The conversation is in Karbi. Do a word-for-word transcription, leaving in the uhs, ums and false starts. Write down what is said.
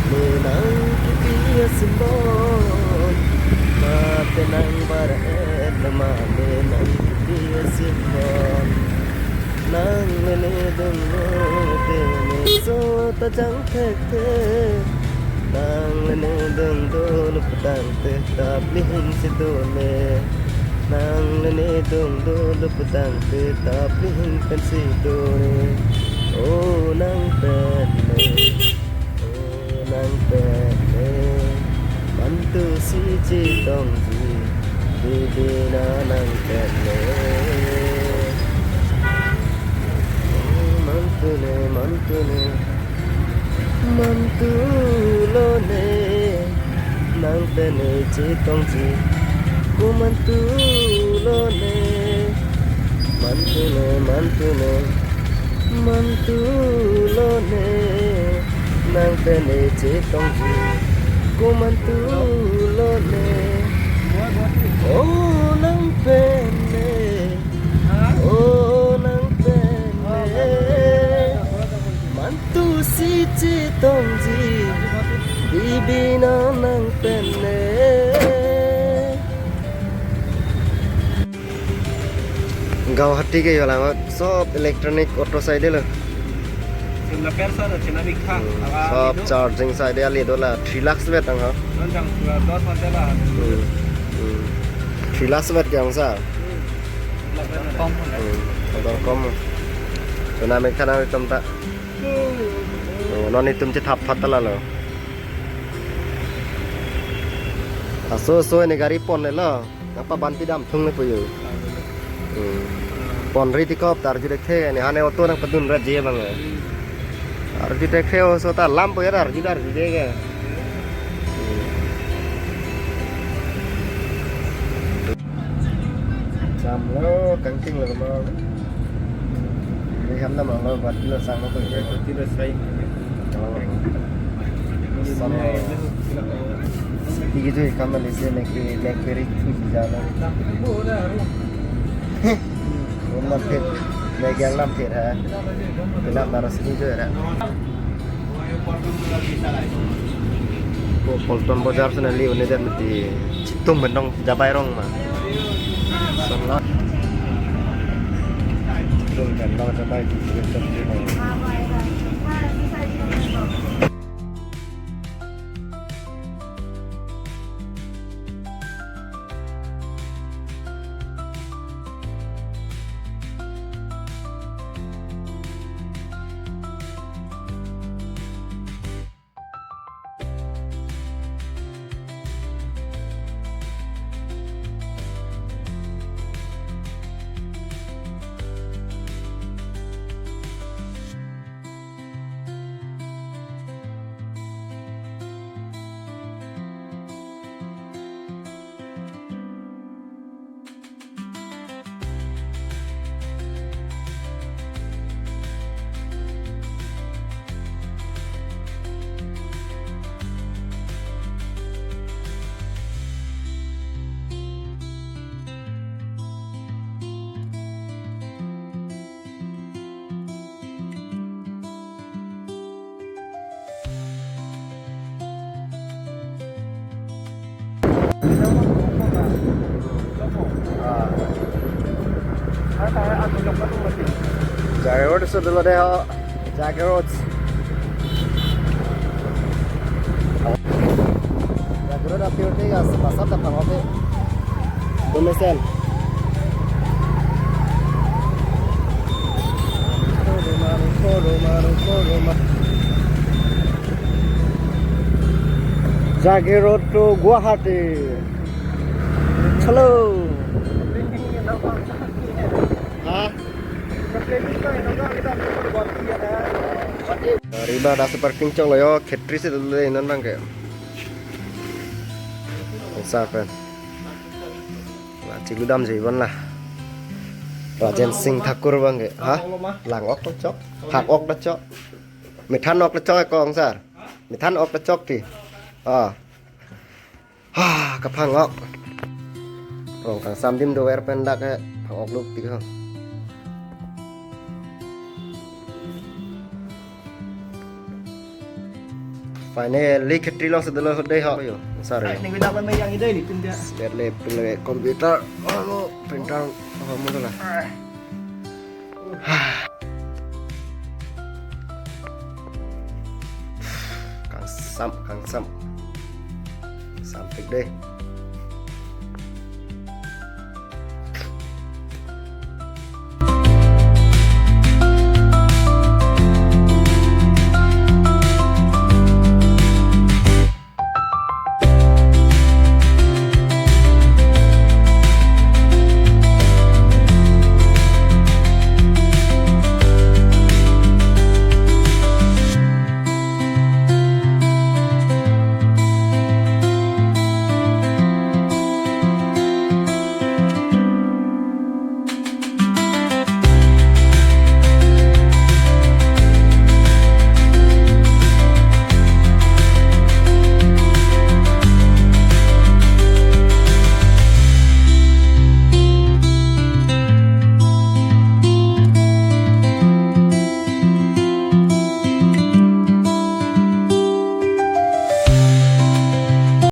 Ne nang kipi asimbon, mate nang bara et ma ne nang kipi asimbon. Nang le ne dunglo te meso ta jang thekthe. Nang le ne dunglo putangte ta plihing si do ne. Nang le ne dunglo putangte ta plihing pen si do ne. O nang pen ne. O nang pen ne. Mantu si chetongji. Bibi na nang pen ne. Mantu ne, mantu ne, mantu lo ne, nang pen ne chetongji, ko mantu lo ne, mantu ne, mantu ne, mantu lo ne, nang pen ne chetongji, ko mantu lo ne, o nang pen ne. O nang pen ne, mantu si chetongji, bibi na nang pen ne. Guwahati ke yo lang, sob electronic auto sai de lo. China persa na China bikha. Hmm, sob charging sai de ali do la three lakhs vet ang ha. Non jang pura dos mate la. Hmm. Hmm. Three lakhs vet ke ang sa. Kom. Hmm. Motor kom. China bikha na itum ta. Oh, non itum chethap phat ta la lo. Aso so ne gari pon le lo. Nang paban pidam thung le puyo. Hmm. Pon ri ti kop ta arju dekthe ne hane auto nang padun rat je bang. Arju dekthe oso ta lam puyo arju arju de ke. Hmm. Jam lo kangting lo ma. Ini ham na mang lo buat kilo sang lo puyo. Kilo sai. Sama. Iki tu ikan Malaysia naik naik beri tu jalan. Rum lam pit, naik yang lam pit ha. Kenap naras ni tu ya. Ko Paltan Bazar sana liu ne dan mati. Chitum bendong jabai rong ma. Sana. Chitum bendong jabai. Jaga road so dolo de ho. Jaga road. Jaga road api uthi gas pasar ta pang oke. Dumesen. Jaga road to Guwahati. Hello. Ha? Riba das parking chok lo yo, khetri si dolo non bang ke. Sa pen. La chiklu dam jai bon la. Rajen Singh Thakur bang ke. Ha? Lang ok ta chok. Phak ok ta chok. Methan ok ta chok ko ang sar. Methan ok ta chok ti. Ah. Ha, kaphang ok. Rong kangsam adim dover pen dak ke phang ok luk ti ko. Finally khetri alongsi dolo ho dei ho yo. Sorry. Ning dak man yang idei ni pin dia. Lihat le pin le computer. Oh, printer. Oh, mo la. Kangsam, kangsam. Sampai deh.